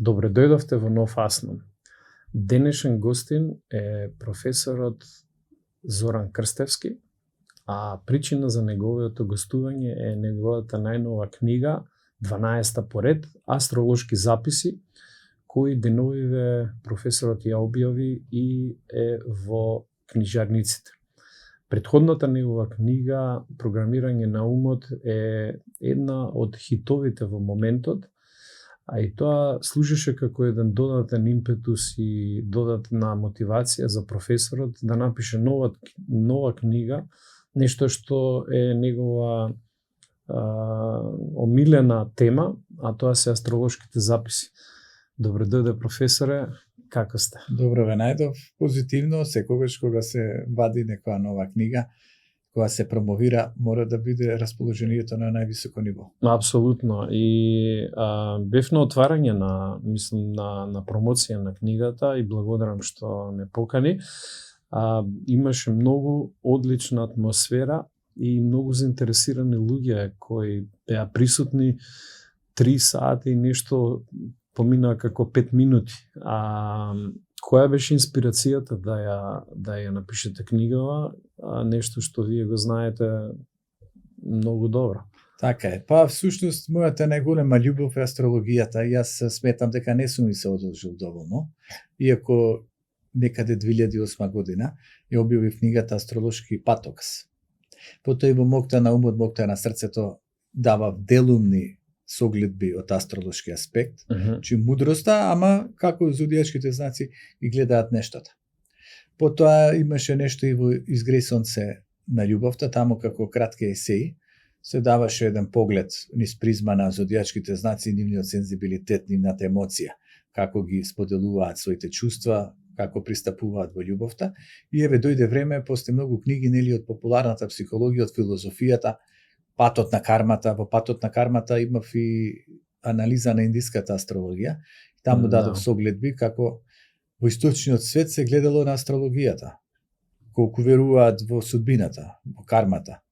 Добре дојдовте во Нов Аснум. Денешен гостин е професорот Зоран Крстевски, а причина за неговото гостување е неговата најнова книга, 12-та поред, Астролошки записи, кои деновиве професорот ја објави и е во книжарниците. Предходната негова книга, Програмирање на умот, е една од хитовите во моментот, а и тоа служеше како еден додатен импетус и додатна мотивација за професорот да напише нова книга, нешто што е негова омилена тема, а тоа се астролошките записи. Добре дојде, професоре, како сте? Добро ве најдов, позитивно, секогаш кога се вади некоја нова книга, кога се промовира, мора да биде расположението на највисоко ниво. Апсолутно. И бев на отварање на промоција на книгата и благодарам што ме покани. Имаше многу одлична атмосфера и многу заинтересирани луѓе кои беа присутни 3 сати и нешто поминаа како 5 минути. Која беше инспирацијата да ја напишете книгава, нешто што вие го знаете многу добро? Така е. Па всушност мојата најголема љубов е астрологијата. Јас сметам дека не сум ми се одолжил доволно, иако некаде 2008 година ја објавив книгата Астролошки патокс. Потоа и во Мокта на умот, Мокта на срцето давав делумни согледби од астролошки аспект, чи мудроста, ама како зодијачките знаци ги гледаат нештата. Потоа имаше нешто и во Изгреј сонце на љубовта, таму како кратки есеи се даваше еден поглед низ призма на зодијачките знаци, нивниот сензибилитет, нивната емоција, како ги споделуваат своите чувства, како пристапуваат во љубовта. И еве дојде време, после многу книги нели од популарната психологија, од филозофијата, Патот на кармата. Во Патот на кармата имав и анализа на индиската астрологија. Таму дадов согледби како во источниот свет се гледало на астрологијата, колку веруваат во судбината, во кармата.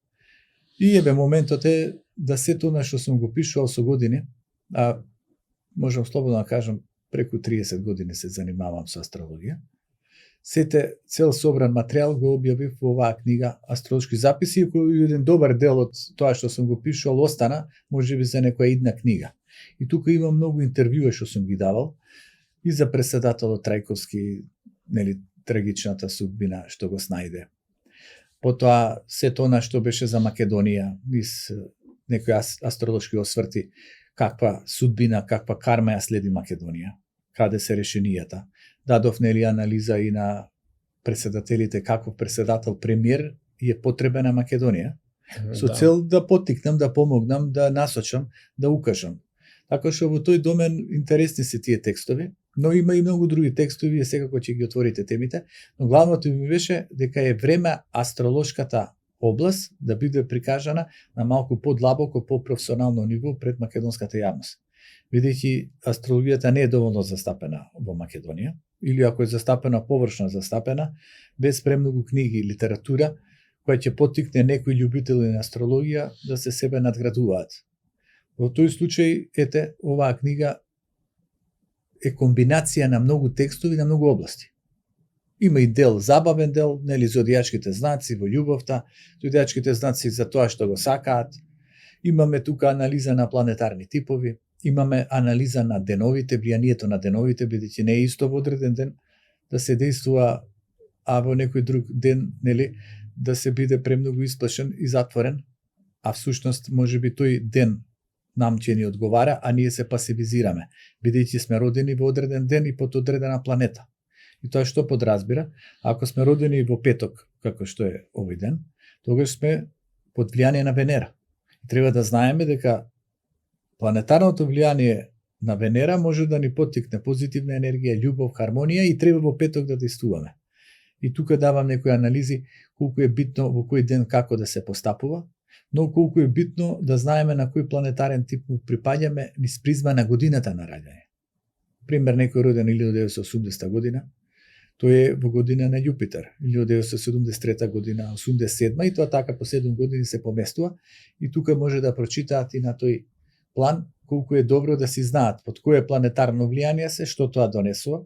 И еве моментот е да сето она што сум го пишувал со години, а можам слободно да кажам преку 30 години се занимавам со астрологија. Цел собран материјал го објавив во оваа книга Астролошки записи, кој еден добар дел од тоа што сум го пишувал остана, можеби за некоја идна книга. И тука има многу интервјуи што сум ги давал и за преседателот Трајковски, нели трагичната судбина што го снајде. Потоа сето она што беше за Македонија, низ некои астролошки осврти, каква судбина, каква карма ја следи Македонија, каде се решенијата. Дадов нели анализа и на преседателите, каков преседател премиер е потребен на Македонија, со цел да поттикнам, да помогнам, да насочам, да укажам. Така што во тој домен интересни се тие текстови, но има и многу други текстови, секако ќе ги отворите темите, но главното ми беше дека е време астролошката област да биде прикажана на малку подлабоко, по-професионално ниво пред македонската јавност. Бидејќи астрологијата не е доволно застапена во Македонија, или ако е застапена, површно застапена, без премногу книги и литература, која ќе поттикне некои љубители на астрологија да се себе надградуваат. Во тој случај, ете, оваа книга е комбинација на многу текстови на многу области. Има и забавен дел, нели зодијачките знаци во љубовта, зодијачките знаци за тоа што го сакаат. Имаме тука анализа на планетарни типови, имаме анализа на деновите, влијанието на деновите, бидејќи не е исто во одреден ден да се действува, а во некој друг ден, нели, да се биде премногу исплашен и затворен, а всушност можеби тој ден нам ќе ни одговара, а ние се пасивизираме, бидејќи сме родени во одреден ден и под одредена планета. И тоа што подразбира, ако сме родени во петок, како што е овој ден, тогаш сме под влијание на Венера. И треба да знаеме дека планетарното влијание на Венера може да ни поттикне позитивна енергија, љубов, хармонија и треба во петок да действуваме. И тука давам некои анализи колку е битно во кој ден како да се постапува, но колку е битно да знаеме на кој планетарен тип му припаѓаме низ призма на годината на раѓање. Пример, некој роден 1980 година, тој е во година на Јупитер, 1973 година, 87 и тоа така по 7 години се поместува и тука може да прочитаат и на тој план колку е добро да си знаат под кое планетарно влијание се, што тоа донесува,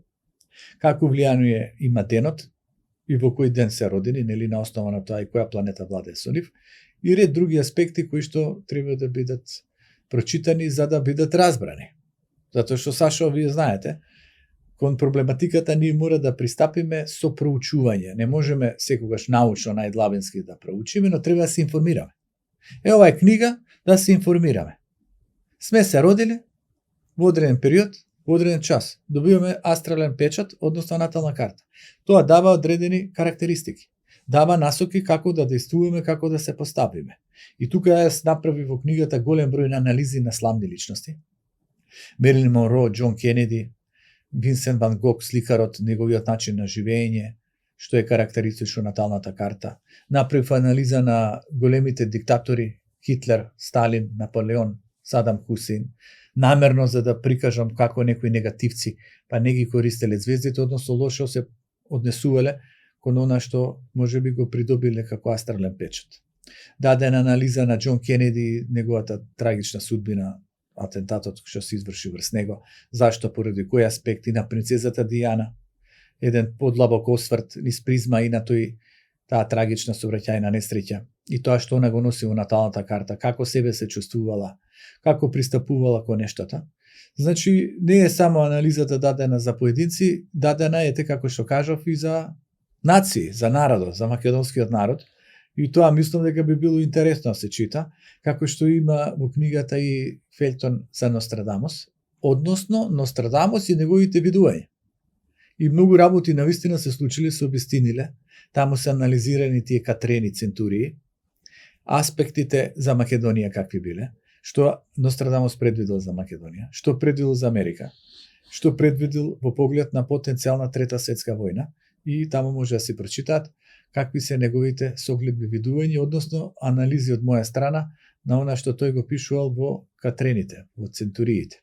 како влијание има денот и во кој ден се родени, нели на основа на тоа и која планета владее со нив, и ред други аспекти кои што треба да бидат прочитани за да бидат разбрани. Затоа што, Сашо, вие знаете, кон проблематиката ние мора да пристапиме со проучување. Не можеме секогаш научно најдлабински да проучиме, но треба да се информираме. Ова е книга да се информираме. Сме се родили во одреден период, во одреден час. Добиваме астрален печат, односно натална карта. Тоа дава одредени карактеристики. Дава насоки како да действуваме, како да се поставиме. И тука јас направи во книгата голем број на анализи на славни личности. Мерилин Монро, Џон Кенеди, Винсент Ван Гог, сликарот, неговиот начин на живење, што е карактеристично наталната карта. Направив анализа на големите диктатори, Хитлер, Сталин, Наполеон, Садам Хусейн, намерно за да прикажам како некои негативци, па не ги користеле звездите, односно лошо се однесувале кон она што можеби го придобиле како астрален печат. Дадена анализа на Џон Кенеди, неговата трагична судбина, атентатот што се изврши врз него, зашто, поради кои аспекти, на принцезата Дијана, еден подлабок осврт низ призма и на тој таа трагична сообраќајна несреќа и тоа што она го носи во наталната карта, како себе се чувствувала, како пристапувала кон нештата. Значи, не е само анализата дадена за поединци, дадена е, како што кажав, и за нации, за народот, за македонскиот народ. И тоа мислам дека би било интересно да се чита, како што има во книгата и фелтон за Нострадамос, односно Нострадамос и неговите видувања. И многу работи навистина се случили, се обистиниле, таму се анализирани тие катрени центурии, аспектите за Македонија какви биле, што Нострадамос предвидел за Македонија, што предвидел за Америка, што предвидел во поглед на потенцијална трета светска војна, и таму може да се прочитаат какви се неговите согледби видувања, односно анализи од моја страна на она што тој го пишувал во катрените, во центуриите.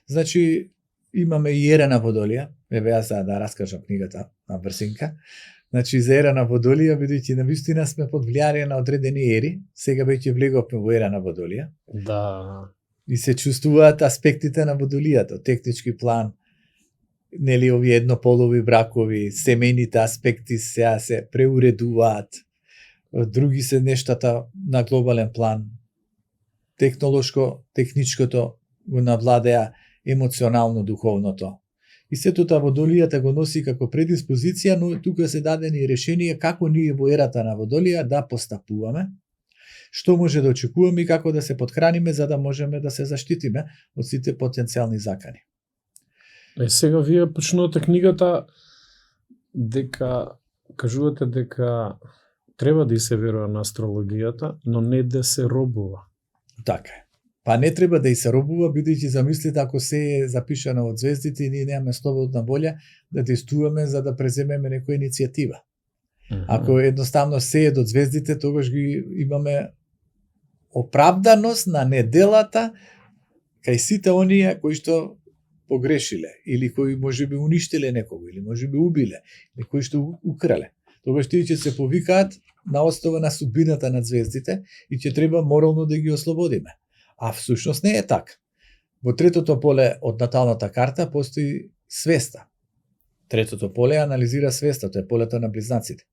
Значи, имаме и Ерена Водолија, еве јас да раскажам книгата на брзинка. Значи, за Ерена Водолија, бидејќи навистина сме под влијание на одредени ери, сега веќе влеговме во Ерена Водолија. Да. И се чувствуваат аспектите на Водолијата, технички план, нели овие еднополови бракови, семејните аспекти се преуредуваат, други се нештата на глобален план, технолошко, техничкото го навладеа емоционално духовното. И сето тоа Водолијата го носи како предиспозиција, но тука се дадени решенија како ние во ерата на Водолија да постапуваме, што може да очекуваме и како да се подхраниме за да можеме да се заштитиме од сите потенцијални закани. Сега вие почнувате книгата дека кажувате дека треба да се верува на астрологијата, но не да се робува. Така е. Па не треба да и се робува, бидејќи замислите ако се е запишано од звездите и ние немаме слободна волја да действуваме за да преземеме некоја иницијатива. Ако едноставно се е од звездите, тогаш ги имаме оправданост на неделата кај сите оние кои што погрешиле, или кои можеби уништиле некого, или можеби убиле, или кои што украле. Тогаш тие ќе се повикаат на основа на судбината на звездите и ќе треба морално да ги ослободиме. А всушност не е така. Во третото поле од наталната карта постои свеста. Третото поле анализира свеста, тоа е полето на близнаците.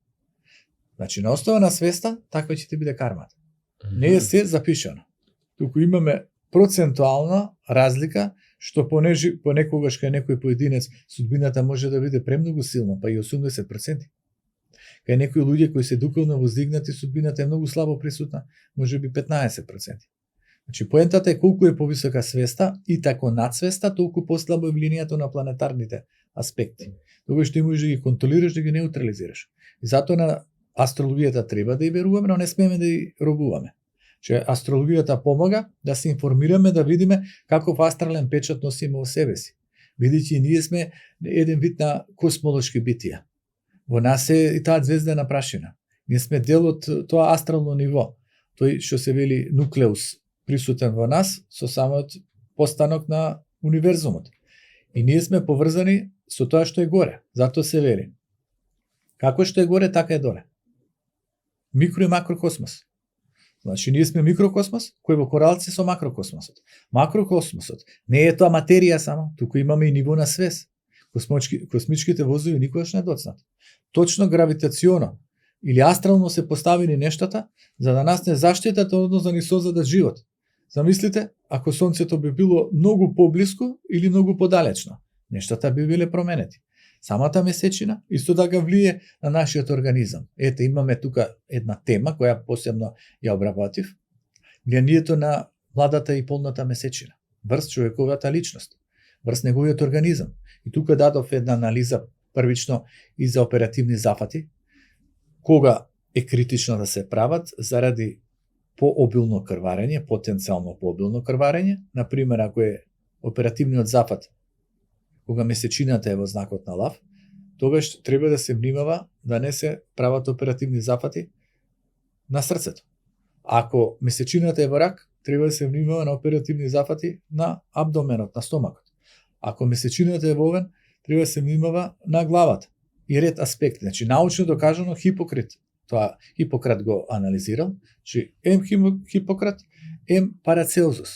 Значи, на основа на свеста, таква ќе ти биде кармата. Не е се запишано. Туку имаме процентуална разлика, што понекогаш кај некој поединец судбината може да биде премногу силна, па и 80%. Кај некои луѓе кои се духовно воздигнати, судбината е многу слабо присутна, може би 15%. Значи, поентата е колку е повисока свеста и тако надсвеста, толку послабо е влијанието на планетарните аспекти. Тогаш што можеш да ги контролираш, да ги неутрализираш. И затоа на астрологијата треба да ја веруваме, но не смееме да ја робуваме. Че астрологијата помага да се информираме, да видиме каков астрален печат носиме во себе си. Бидејќи ние сме еден вид на космолошки битија. Во нас е и таа звездена прашина. Ние сме дел од тоа астрално ниво. Тој што се вели нуклеус присутен во нас со самиот постанок на универзумот. И ние сме поврзани со тоа што е горе. Затоа се вери. Како што е горе, така е доле. Микро и макрокосмос. Значи, ние сме микрокосмос, кој во корелација со макрокосмосот. Макрокосмосот не е тоа материја само, туку имаме и ниво на свес. Космичките возови никогаш не доцнат. Точно гравитационо или астрално се поставени нештата за да нас не заштитат, односно да ни создадат живот. Замислите, ако Сонцето би било многу поблиску или многу подалечно, нештата би биле променети. Самата месечина исто така влие на нашиот организам. Ете, имаме тука една тема која посебно ја обработив. Влијанието на младата и полната месечина врз човековата личност, врз неговиот организам. И тука дадов една анализа првично и за оперативни зафати, кога е критично да се прават заради пообилно крварење, потенцијално пообилно крварење. Например, ако е оперативниот зафат кога месечината е во знакот на лав, тогаш треба да се внимава да не се прават оперативни зафати на срцето. Ако месечината е во рак, треба да се внимава на оперативни зафати на абдоменот, на стомакот. Ако месечината е во овен, треба да се внимава на главата и ред аспекти. Значи, научно докажано Хипократ го анализирал, че Хипократ, Парацелзус.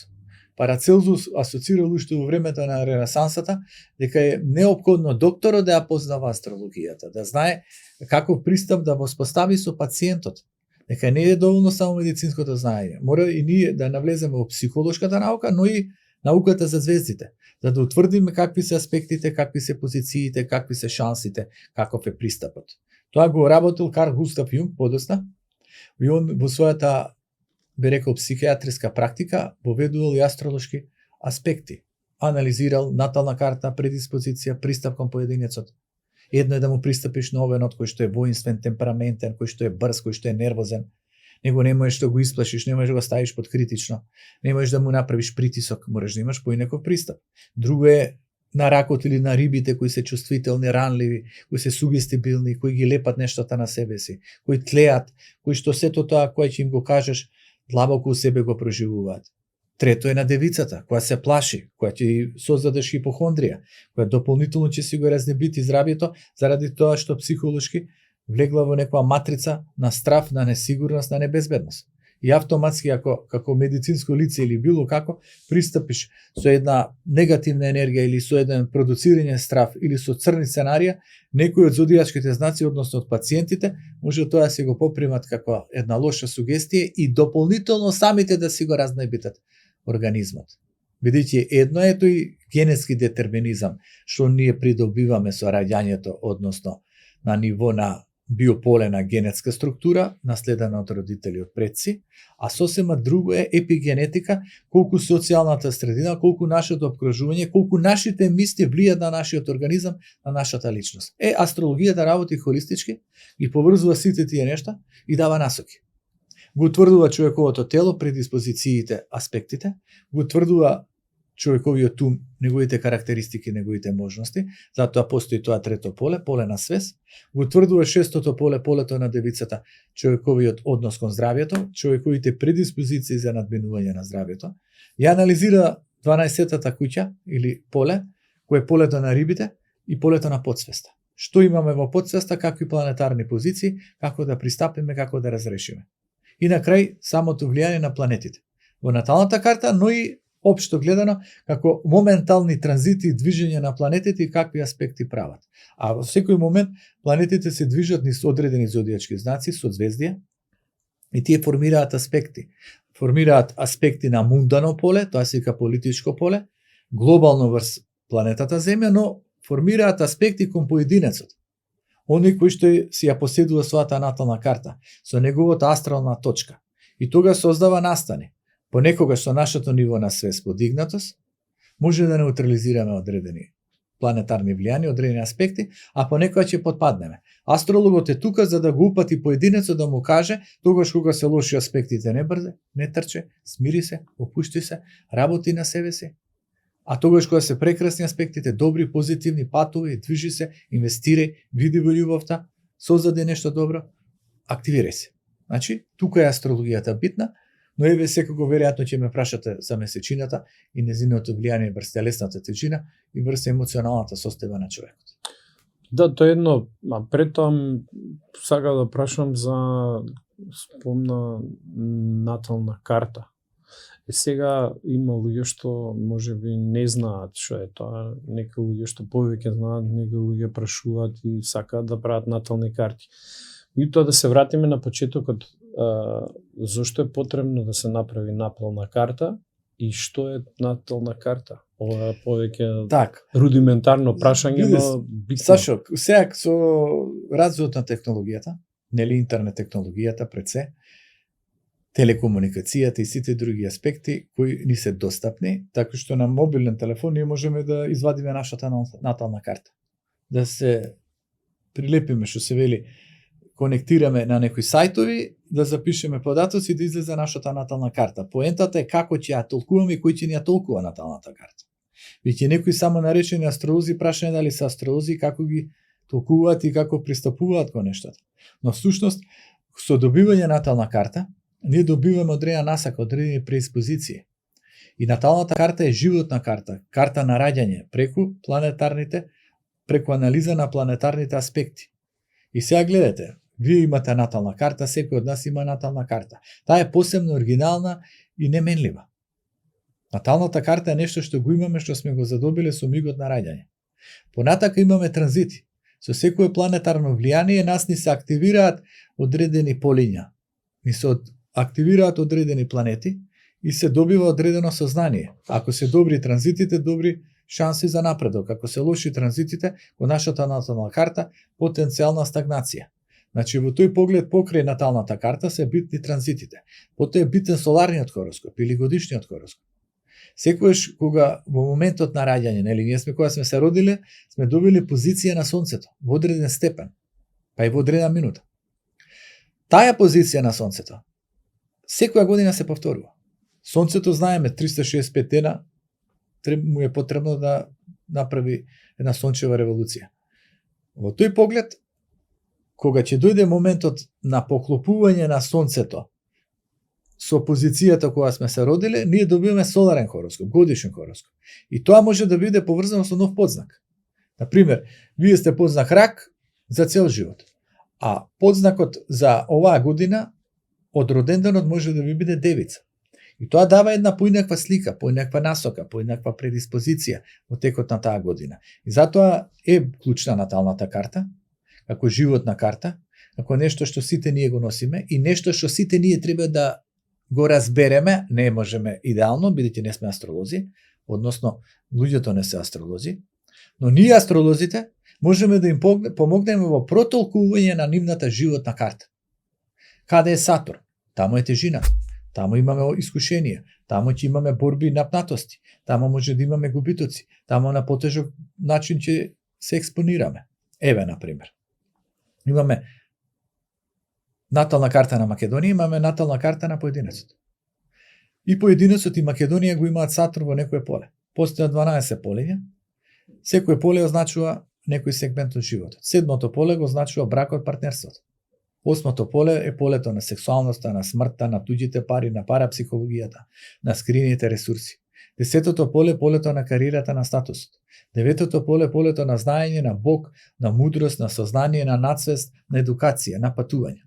Парацелзус асоцирал уште во времето на Ренесансата дека е неопходно докторот да ја познава астрологијата, да знае каков пристап да воспостави со пациентот. Дека не е доволно само медицинското знаење. Мора и ние да навлеземе во психолошката наука, но и науката за звездите, за да утврдиме какви се аспектите, какви се позициите, какви се шансите, каков е пристапот. Тоа го работил Карл Густав Јунг подосна, и он во својата, би рекол, психијатриска практика воведувал и астролошки аспекти. Анализирал натална карта, предиспозиција, пристап кон поединецот. Едно е да му пристапиш на овенот кој што е воинствен, темпераментен, кој што е брз, кој што е нервозен. Него не можеш да го исплашиш, не можеш да го ставиш под критично, не можеш да му направиш притисок, мораш да имаш поинаков пристап. Друго е на ракот или на рибите кои се чувствителни, ранливи, кои се сугестибилни, кои ги лепат нештата на себе си, кои тлеат, кои што сето тоа кое ќе им го кажеш, длабоко у себе го проживуваат. Трето е на девицата, која се плаши, која ќе создадеш хипохондрија, која дополнително ќе си го разнебити здравјето заради тоа што психолошки влегла во некоја матрица на страв, на несигурност, на небезбедност. И автоматски, ако како медицинско лице или било како, пристапиш со една негативна енергија или со еден продуцирање страв или со црни сценарија, некои од зодијачките знаци, односно од пациентите, може тоа да се го попримат како една лоша сугестија и дополнително самите да си го разнебитат организмот. Бидејќи едно е тој генетски детерминизам, што ние придобиваме со раѓањето, односно на ниво на биополе на генетска структура, наследена од родители од предци, а сосема друго е епигенетика, колку социјалната средина, колку нашето обкружување, колку нашите мисли влијат на нашиот организам, на нашата личност. Астрологијата работи холистички, ги поврзува сите тие нешта и дава насоки. Го утврдува човековото тело, предиспозициите, аспектите, го утврдува човековиот ум, неговите карактеристики, неговите можности, затоа постои тоа трето поле, поле на свес, го утврдува шестото поле, полето на девицата, човековиот однос кон здравјето, човековите предиспозиции за надминување на здравјето, ја анализира 12-тата куќа или поле, кој е полето на рибите и полето на подсвеста. Што имаме во подсвеста, какви планетарни позиции, како да пристапиме, како да разрешиме. И на крај самото влијание на планетите. Во наталната карта, но и општо гледано, како моментални транзити и движење на планетите и какви аспекти прават. А во секој момент планетите се движат низ одредени зодијачки знаци, созвездија, и тие формираат аспекти. Формираат аспекти на мундано поле, тоа се вика политичко поле, глобално врз планетата Земја, но формираат аспекти кон поединецот. Они кои што си ја поседува својата натална карта, со неговата астрална точка. И тога создава настани. Понекогаш со нашето ниво на свес подигнатост, може да неутрализираме одредени планетарни влијани, одредени аспекти, а понекогаш ќе потпаднеме. Астрологот е тука за да го упати поединецот да му каже, тогаш кога се лоши аспектите не брзе, не трче, смири се, опушти се, работи на себе си. А тогаш кога се прекрасни аспектите, добри, позитивни, патувај, движи се, инвестирај, види во љубовта, создаде нешто добро, активирај се. Значи, тука е астрологијата битна, но еве секако веројатно ќе ме прашате за месечината и незиното влијание врз телесната тежина и врз емоционалната состојба на човекот. Да, тоа е едно, а пред тоа сакам да прашам за спомна натална карта. Сега има луѓе што можеби не знаат што е тоа, некои луѓе што повеќе знаат, некои луѓе прашуваат и сакаат да прават натални карти. И тоа да се вратиме на почетокот, зошто е потребно да се направи натална карта и што е натална карта? Ова е повеќе рудиментарно прашање, но битно. Сашо, сега со развојот на технологијата, нели интернет технологијата пред се, телекомуникацијата и сите други аспекти кои ни се достапни, така што на мобилен телефон ние можеме да извадиме нашата натална карта. Да се прилепиме, што се вели, конектираме на некои сајтови, да запишеме податоци и да излезе нашата натална карта. Поентата е како ќе ја толкуваме и кој ќе ни ја толкува наталната карта. Веќе некои само наречени астролози прашање дали се астролози, како ги толкуваат и како пристапуваат кон нештата. Но всушност, со добивање натална карта, ние добиваме одредена насака, одредени преиспозиции. И наталната карта е животна карта, карта на раѓање, преку анализа на планетарните аспекти. И сега гледате, вие имате натална карта, секој од нас има натална карта. Таа е посебно оригинална и неменлива. Наталната карта е нешто што го имаме, што сме го задобиле со мигот на раѓање. Понатака имаме транзити. Со секое планетарно влијание нас ни се активираат одредени полиња. Ни се активираат одредени планети и се добива одредено сознание. Ако се добри транзитите, добри шанси за напредок. Ако се лоши транзитите, во нашата натална карта, потенцијална стагнација. Значи, во тој поглед покрај наталната карта се битни транзитите. Потоа е битен соларниот хороскоп или годишниот хороскоп. Секојаш кога во моментот на раѓање, нели, ние сме кога сме се родиле, сме добили позиција на сонцето во одреден степен, па и во одредена минута. Таа позиција на сонцето секоја година се повторува. Сонцето, знаеме, 365 дена му е потребно да направи една сончева револуција. Во тој поглед, кога ќе дојде моментот на поклопување на сонцето со позицијата која сме се родиле, ние добиваме соларен хороскоп, годишен хороскоп. И тоа може да биде поврзано со нов подзнак. Например, вие сте подзнак рак за цел живот, а подзнакот за оваа година од роден денот може да ви биде девица. И тоа дава една поинаква слика, поинаква насока, поинаква предиспозиција во текот на таа година. И затоа е клучна наталната карта, како животна карта, како нешто што сите ние го носиме и нешто што сите ние треба да го разбереме, не можеме идеално, бидејќи не сме астролози, односно луѓето не се астролози, но ние астролозите можеме да им помогнеме во протолкување на нивната животна карта. Каде е Сатурн? Таму е тежината. Таму имаме искушенија, таму ќе имаме борби и напнатости, таму може да имаме губитоци, таму на потежок начин ќе се експонираме. Еве, например, имаме натална карта на Македонија, имаме натална карта на поединецот. И поединецот и Македонија го имаат Сатурн во некое поле. Постојат 12 полења, секој поле означува некој сегмент од животот. 7-то поле го означува бракот, партнерството. 8-то поле е полето на сексуалноста, на смртта, на туѓите пари, на парапсихологијата, на скриените ресурси. 10-то поле е полето на кариерата, на статусот. 9-то поле е полето на знаење, на Бог, на мудрост, на сознание, на надсвест, на едукација, на патување.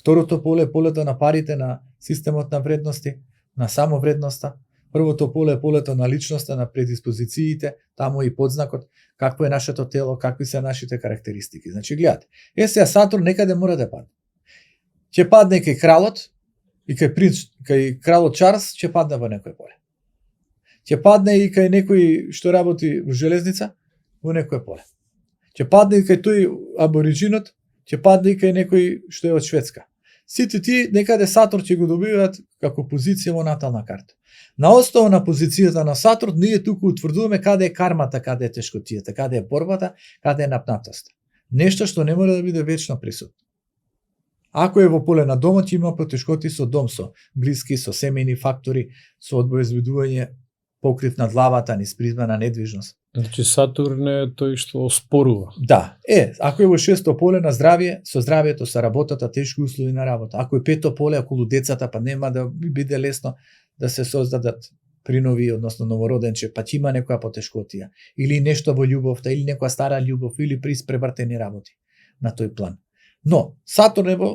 Второто поле е полето на парите, на системот на вредности, на самовредноста. Првото поле е полето на личноста, на предиспозициите, таму и подзнакот, какво е нашето тело, какви се нашите карактеристики. Значи, гледате, сега Сатурн некаде мора да падне. Ќе падне кај кралот и кај кралот Чарлс ќе падне во некој поле. Ќе падне и кај некој што работи во железница во некој поле. Ќе падне и кај тој абориджинот, ќе падне и кај некој што е од Шведска. Сите тие некаде Сатурн ќе го добиваат како позиција во натална карта. На основа на позицијата на Сатурн, ние туку утврдуваме каде е кармата, каде е тешкотијата, каде е борбата, каде е напнатоста. Нешто што не мора да биде вечно присутно. Ако е во поле на домот, има потешкоти со дом, со блиски, со семејни фактори, со одбоезведување, покрив над главата, низ призма на недвижност. Значи Сатурн е тој што оспорува. Да, ако е во 6-то поле на здравје, со здравјето, со работата, тешки услови на работа. Ако е 5-то поле околу децата, па нема да биде лесно да се создадат принови, односно новороденче, па ќе има некоја потешкотија, или нешто во љубовта, или некоја стара љубов, или приз превртени работи на тој план. Но Сатурн е во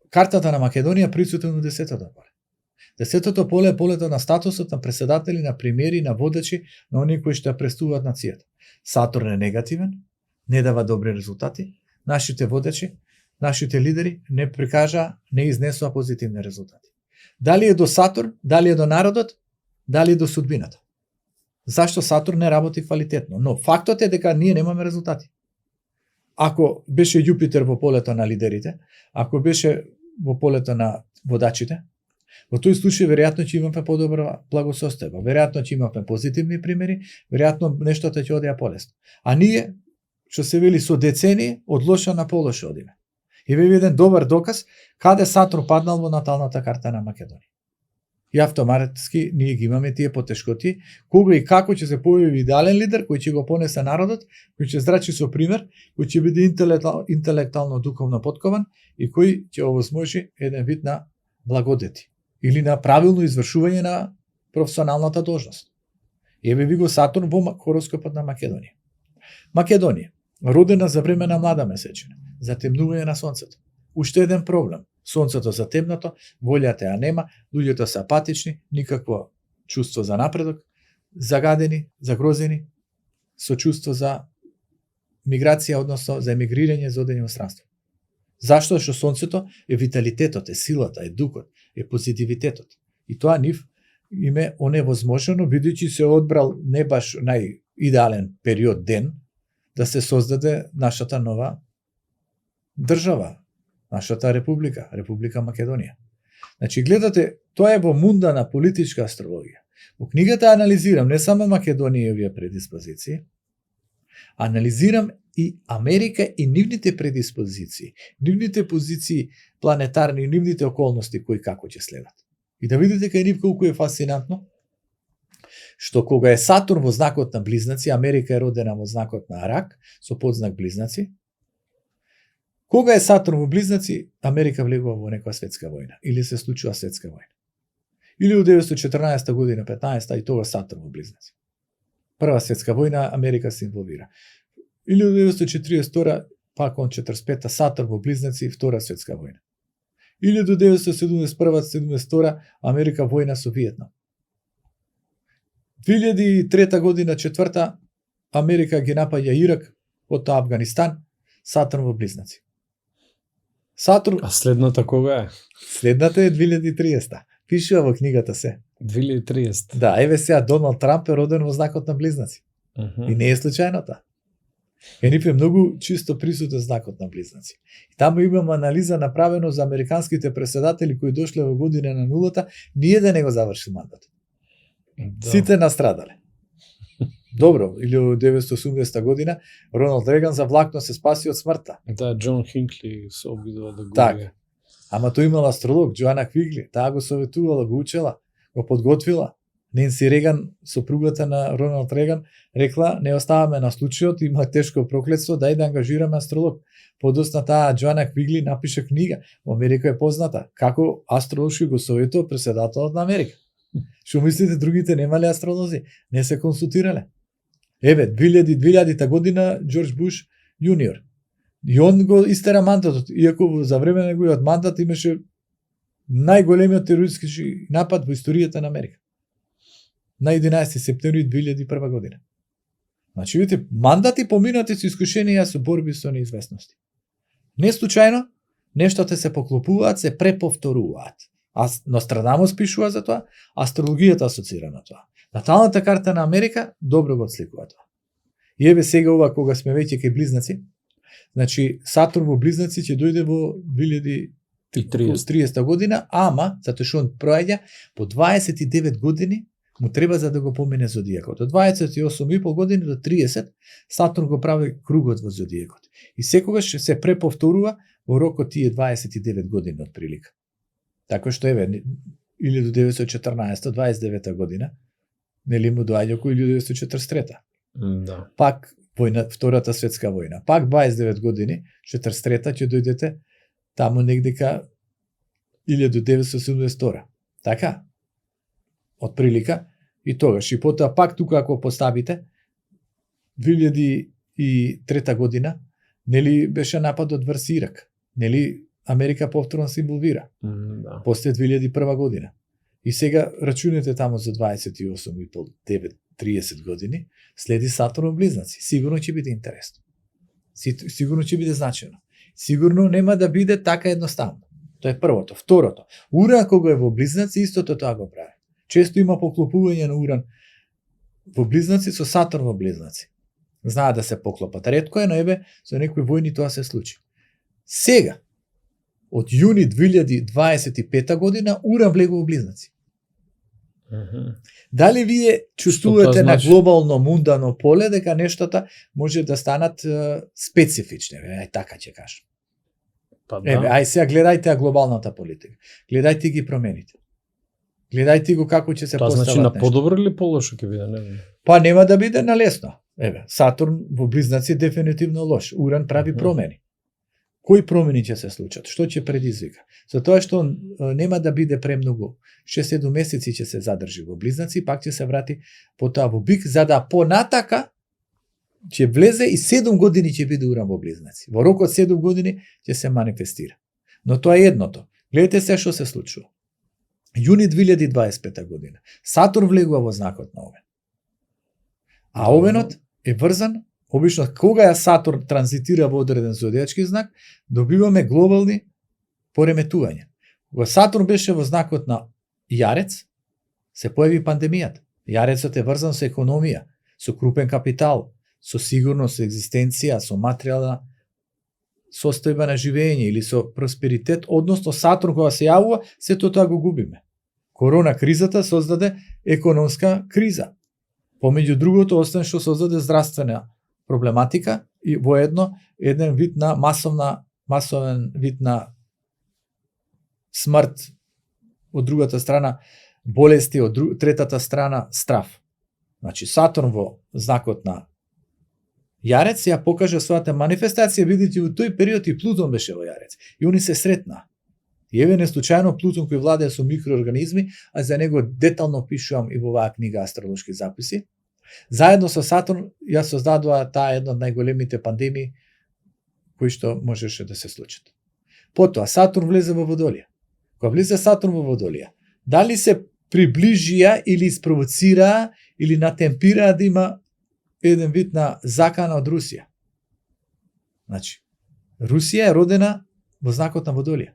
картата на Македонија присутен у 10-тото поле. 10-тото поле е полето на статусот на претседатели, на премиери, на водачи, на оние кои што ја престуват нацијата. Сатурн е негативен, не дава добри резултати. Нашите водачи, нашите лидери не прикажа, не изнесува позитивни резултати. Дали е до Сатурн, дали е до народот, дали е до судбината. Зашто Сатурн не работи квалитетно? Но фактот е дека ние немаме резултати. Ако беше Јупитер во полето на лидерите, ако беше во полето на водачите, во тој случај веројатно ќе имаме подобра благосостојба, веројатно ќе имаме позитивни примери, веројатно нештото ќе одеа полесно. А ние, што се вели со децении, од лошо на полошо одиме. И ве еден добар доказ каде Сатурн паднал во наталната карта на Македонија. И автоматски ние ги имаме тие потешкоти, кога и како ќе се појави идеален лидер кој ќе го понесе народот, кој ќе зрачи со пример, кој ќе биде интелектуално духовно подкован и кој ќе овозможи еден вид на благодети или на правилно извршување на професионалната должност. Еве ви го Сатурн во хороскопот на Македонија. Македонија, родена за време на млада месечина, затемнување на сонцето. Уште еден проблем. Сонцето затемнато, волјата ја нема, луѓето се апатични, никакво чувство за напредок, загадени, загрозени, со чувство за миграција, односно за емигрирање, за одење во странство. Зашто? Што сонцето е виталитетот, е силата, е духот, е позитивитетот. И тоа нив им е оневозможено, бидејќи се одбрал не баш најидеален период ден, да се создаде нашата нова држава, нашата република, Република Македонија. Значи, гледате, тоа е во мунда на политичка астрологија. Во книгата анализирам не само Македонијевија предиспозиции, анализирам и Америка и нивните предиспозиции, нивните позиции планетарни, нивните околности кои како ќе следат. И да видите кај нив колку е фасцинантно, што кога е Сатурн во знакот на Близнаци, Америка е родена во знакот на Рак, со подзнак Близнаци, кога е Сатурн во Близнаци, Америка влегува во некоја светска војна, или се случува светска војна. Или во 1914 година, 15 и тоа Сатурн во Близнаци. Прва светска војна, Америка се инволвира. Или во 1942, пак он 45-та, Сатурн во Близнаци, втора светска војна. Или до 1971-72, Америка војна со Виетнам. 2003 година, 4-та, Америка ги напаѓа Ирак, потоа Афганистан, Сатурн во Близнаци. Сатурн... А следната кога е? Следната е 2030-та. Пишува во книгата се. 2030. Да, еве сега Доналд Трамп е роден во знакот на Близнаци. И не е случајно тоа. Нив е многу чисто присутен знакот на Близнаци. И таму имам анализа направено за американските претседатели кои дошле во година на нулата, ние да не го завршил мандатот. Да. Сите настрадале. Добро, или во 1980 година Роналд Реган завлакно се спаси од смртта. Да, Џон Хинкли се обидува да го Так. Ама тој имал астролог, Джоана Квигли, таа го советувала, го учела, го подготвила. Ненси Реган, сопругата на Роналд Реган, рекла, не оставаме на случајот, има тешко проклетство, дај да ангажираме астролог. Подосна таа Джоана Квигли напиша книга, во Америка е позната, како астролошки го советува претседателот на Америка. Што мислите, другите немале астролози? Не се консултирале. Еве, 2000 година, Џорџ Буш јуниор. И он го истера мандатот, иако за време на неговиот мандат имаше најголемиот терористички напад во историјата на Америка. На 11 септември 2001 година. Значи, видите, мандати поминати со искушенија со борби со неизвестности. Не случајно, нештата се поклопуваат, се преповторуваат. Нострадамус пишува за тоа, астрологијата асоцира на тоа. Наталната карта на Америка добро го отсликува тоа. И еве сега ова кога сме веќе кај Близнаци, значи Сатурн во Близнаци ќе дојде во 2030 година, ама затоа што он проаѓа по 29 години му треба за да го помине зодијакот. Од 28,5 години до 30 Сатурн го прави кругот во зодијакот. И секогаш се преповторува во рокот тие 29 години од прилика. Така што еве или до 1914, 29 година, нели му доаѓа кој 1943. Да. Пак војна, втората светска војна. Пак 29 години, 43-та ќе дојдете таму негдека 1972. Така? Од прилика и тогаш. И потоа пак тука ако поставите 2003 година, нели беше нападот врз Ирак. Нели Америка повторно се инволвира. Да. После 2001 година. И сега рачунете таму за 28,5, 9, 30 години, следи Сатурн Близнаци. Сигурно ќе биде интересно. Сигурно ќе биде значено. Сигурно нема да биде така едноставно. Тоа е првото. Второто, Уран кога е во Близнаци, истото тоа го прави. Често има поклопување на Уран во Близнаци со Сатурн во Близнаци. Знаат да се поклопат. Ретко е, но еве со некои војни тоа се случи. Сега, од јуни 2025 година, Уран влегува во Близнаци. Дали вие чувствувате на глобално мундано поле дека нештата може да станат специфични? Ај така ќе кажам. Па да. Ај сега гледајте глобалната политика. Гледајте ги промените. Гледајте го како ќе се постават. Значи на подобро или полошо ќе биде, не знам. Па нема да биде на лесно. Сатурн во Близнаци е дефинитивно лош. Уран прави промени. Кои промени ќе се случат? Што ќе предизвика? За тоа што нема да биде премногу. 6-7 месеци ќе се задржи во Близнаци, пак ќе се врати потоа во Бик, за да понатака ќе влезе и 7 години ќе биде Уран во Близнаци. Во рок од 7 години ќе се манифестира. Но тоа е едното. Гледате се што се случува. Јуни 2025 година. Сатурн влегува во знакот на Овен. А Овенот е врзан, обично кога Сатурн транзитира во одреден зодијачки знак, добиваме глобални пореметувања. Кога Сатурн беше во знакот на Јарец, се појави пандемијата. Јарецот е врзан со економија, со крупен капитал, со сигурност, со екзистенција, со материјална состојба на живење или со просперитет, односно Сатурн кога се јавува, сето тоа го губиме. Корона кризата создаде економска криза. Помеѓу другото, освен што создаде здравствена проблематика и еден вид на масовен вид на смрт, од другата страна болести, од третата страна страв. Значи Сатурн во знакот на Јарец ја покажа својата манифестација, бидејќи во тој период и Плутон беше во Јарец. И они се сретна. И еве не случајно Плутон кој владее со микроорганизми, а за него детално пишувам и во оваа книга Астролошки записи. Заедно со Сатурн ја создадува таа една од најголемите пандемии кои што можеше да се случат. Потоа Сатурн влезе во Водолија. Кога влезе Сатурн во Водолија, дали се приближија или испровоцираа или натемпираа да има еден вид на закана од Русија. Значи, Русија е родена во знакот на Водолија.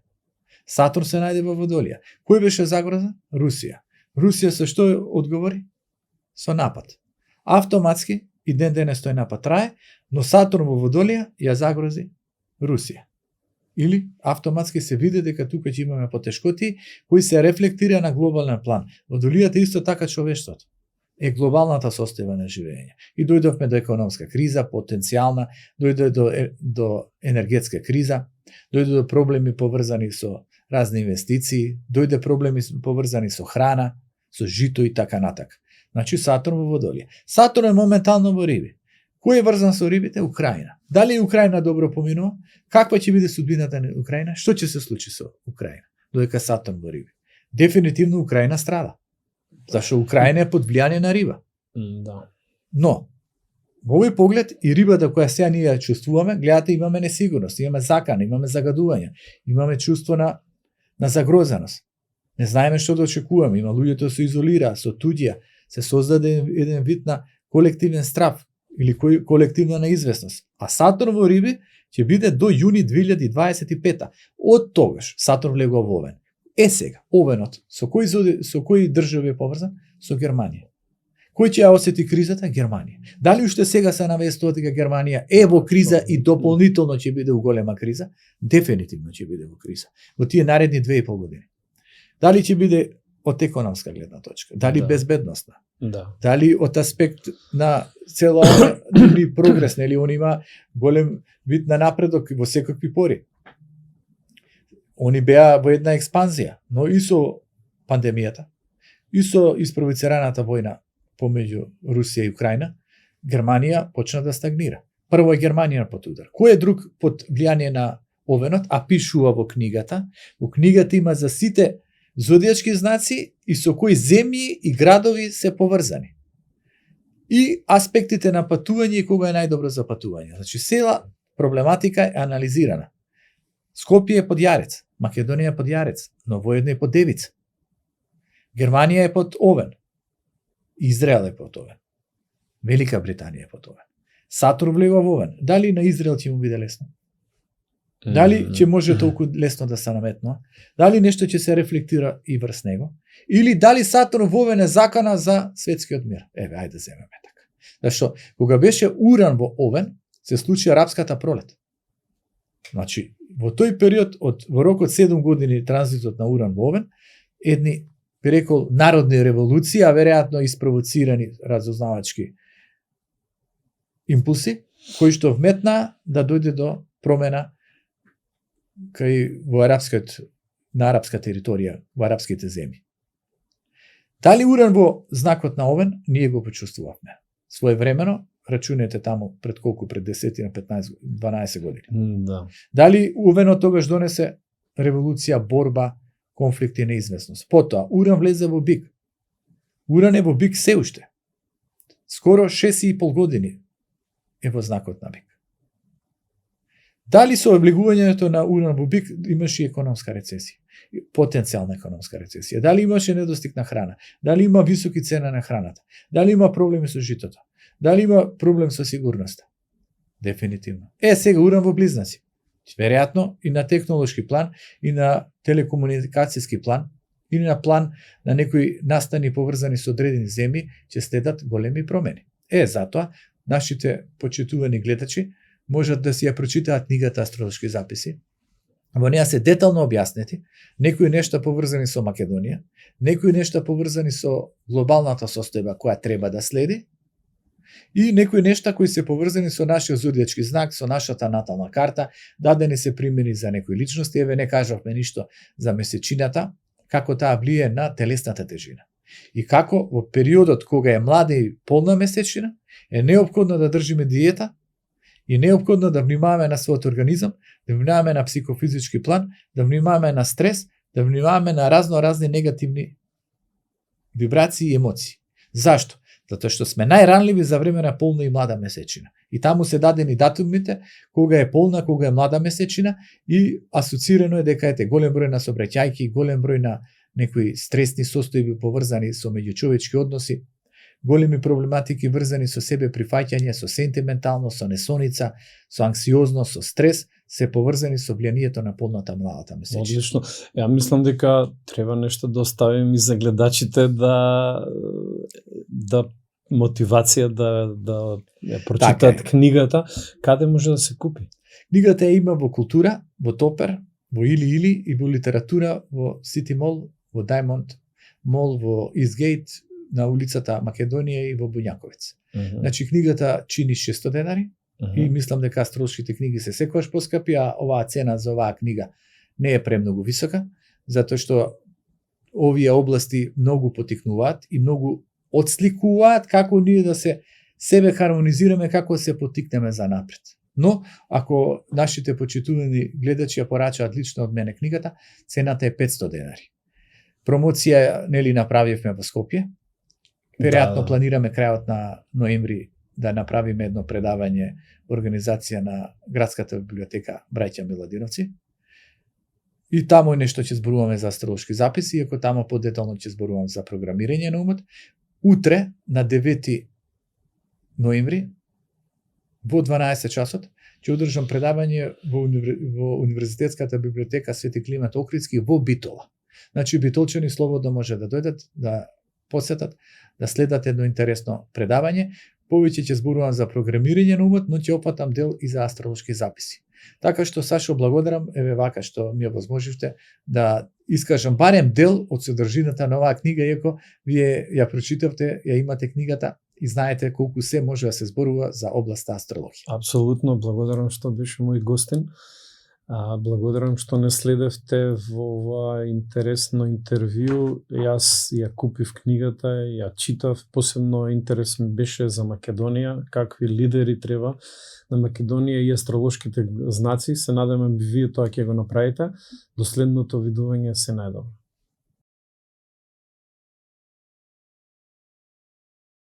Сатурн се најде во Водолија. Кој беше загрозен? Русија. Русија со што одговори? Со напад. Автоматски и ден денес тој напад трае, но Сатурн во Водолија ја загрози Русија. Или автоматски се види дека тука ќе имаме потешкоти кои се рефлектира на глобален план. Водолијата исто така човештвото е глобалната состојба на живење. И дојдовме до економска криза, потенцијална, дојде до енергетска криза, дојде до проблеми поврзани со разни инвестиции, дојде проблеми поврзани со храна, со жито и така натака. Значи Сатурн во Водолија. Сатурн е моментално во Риби. Кој е врзан со рибите? Украина. Дали Украина добро поминува? Каква ќе биде судбината на Украина? Што ќе се случи со Украина? Додека Сатурн во Риби. Дефинитивно Украина страда. Зашто Украина е под влијание на риба. Да. Но, во овој поглед и рибата која сега ние ја чувствуваме, гледате имаме несигурност, имаме закана, имаме загадување, имаме чувство на загрозеност. Не знаеме што да очекуваме, има луѓето се изолираа, со туѓија, се создаде еден вид на колективен страв или колективна неизвестност. А Сатурн во Риби ќе биде до јуни 2025. Од тогаш Сатурн влегува во Овен. Сега, Овенот, со кои држави е поврзан? Со Германија. Кој ќе ја осети кризата? Германија. Дали уште сега се навестува дека Германија е во криза и дополнително ќе биде во голема криза? Дефинитивно ќе биде во криза. Во тие наредни 2,5 години. Дали ќе биде од економска гледна точка? Дали безбедностна? Да. Дали од аспект на цела или прогрес, нели он има голем вид на напредок во секакви пори. Они беа во една експанзија, но и со пандемијата, и со испровоцираната војна помеѓу Русија и Украина, Германија почна да стагнира. Прво е Германија под удар. Кој е друг под влијание на Овенот, а пишува во книгата? Во книгата има за сите зодијачки знаци и со кои земји и градови се поврзани. И аспектите на патување и кога е најдобро за патување. Значи, цела проблематика е анализирана. Скопје е под Јарец, Македонија е под Јарец, но воедно е под Девица. Германија е под Овен. Израел е под Овен. Велика Британија е под Овен. Сатурн влегува во Овен. Дали на Израел ќе му биде лесно? Дали ќе може толку лесно да се наметнува? Дали нешто ќе се рефлектира и врз него? Или дали Сатурн во Овен е закана за светскиот мир? Еве, ајде земеме така. Зашто кога беше Уран во Овен, се случи арапската пролет. Значи, во тој период во рок од 7 години транзитот на Уран во Овен, едни би рекол народни револуции, а веројатно испровоцирани разузнавачки импулси, кои што вметна да дојде до промена кај во на арапска територија, во арапските земји. Дали Уран во знакот на Овен, ние го почувствувавме. Своевремено, рачунете таму пред 10 на 15, 12 години. Да. Дали Овенот тогаш донесе револуција, борба, конфликт и неизвестност. Потоа, Уран влезе во Бик. Уран е во Бик се уште. Скоро 6,5 години е во знакот на Бик. Дали со облегувањето на Уран во Бик имаше економска рецесија? Потенцијална економска рецесија. Дали имаше недостиг на храна? Дали има високи цена на храната? Дали има проблеми со житото? Дали има проблем со сигурноста? Дефинитивно. Сега Уран во Близнаци. Веројатно и на технолошки план, и на телекомуникацијски план, и на план на некои настани поврзани со одредени земји, ќе следат големи промени. Затоа, нашите почитувани гледачи можат да си ја прочитаат книгата Астролошки записи. Во неа се детално објаснети некои нешта поврзани со Македонија, некои нешта поврзани со глобалната состојба која треба да следи, и некои нешта кои се поврзани со нашиот зодијачки знак, со нашата натална карта, дадени се примери за некои личности, еве не кажавме ништо за месечината, како таа влие на телесната тежина. И како во периодот кога е млада и полна месечина, е неопходно да држиме диета и неопходно да внимаваме на својот организам, да внимаваме на психофизички план, да внимаваме на стрес, да внимаваме на разни негативни вибрации и емоции. Зашто? Затоа што сме најранливи за време на полна и млада месечина. И таму се дадени датумите кога е полна, кога е млада месечина и асоцирано е дека ете голем број на сообраќајки, голем број на некои стресни состојби поврзани со меѓучовечки односи, големи проблематики врзани со себе прифаќање, со сентиментално, со несоница, со анксиозност, со стрес, се поврзани со влијанието на полната младата месечина. Одлично. Ја мислам дека треба нешто да оставим и за гледачите да мотивација да ја прочитат книгата, каде може да се купи? Книгата ја има во култура, во Топер, во Или и во литература во Сити Мол, во Даймонд Мол, во Изгейт, на улицата Македонија и во Буњаковец. Значи книгата чини 600 денари и мислам дека астролошките книги се секогаш поскапи, а оваа цена за оваа книга не е премногу висока, затоа што овие области многу потикнуваат и многу отсликуваат како ние да се себе хармонизираме, како се потикнеме за напред. Но, ако нашите почитувани гледачи ја порачаат лично од мене книгата, цената е 500 денари. Промоција нели направивме во Скопје. Веројатно планираме крајот на ноември да направиме едно предавање организација на градската библиотека Браќа Миладиновци. И таму нешто ќе зборуваме за астролошки записи, иако таму подетално ќе зборувам за програмирање на умот. Утре, на 9 ноември, во 12 часот, ќе одржам предавање во Универзитетската библиотека Свети Климент Охридски во Битола. Значи, битолчани слободно може да дојдат, да посетат, да следат едно интересно предавање. Повеќе ќе зборувам за програмирање на умот, но ќе опатам дел и за астролошки записи. Така што, Сашо, благодарам, еве вака што ми ја возможивте да искажам барем дел од содржината на оваа книга, иако вие ја прочитавте, ја имате книгата и знаете колку се може да се зборува за областа астрологија. Апсолутно, благодарам што беше мој гостин. Благодарам што не следевте во ова интересно интервју. Јас ја купив книгата, ја читав, посебно интерес ми беше за Македонија, какви лидери треба на Македонија и астролошките знаци. Се надевам вие тоа ќе го направите. До следното видување, се најдобро.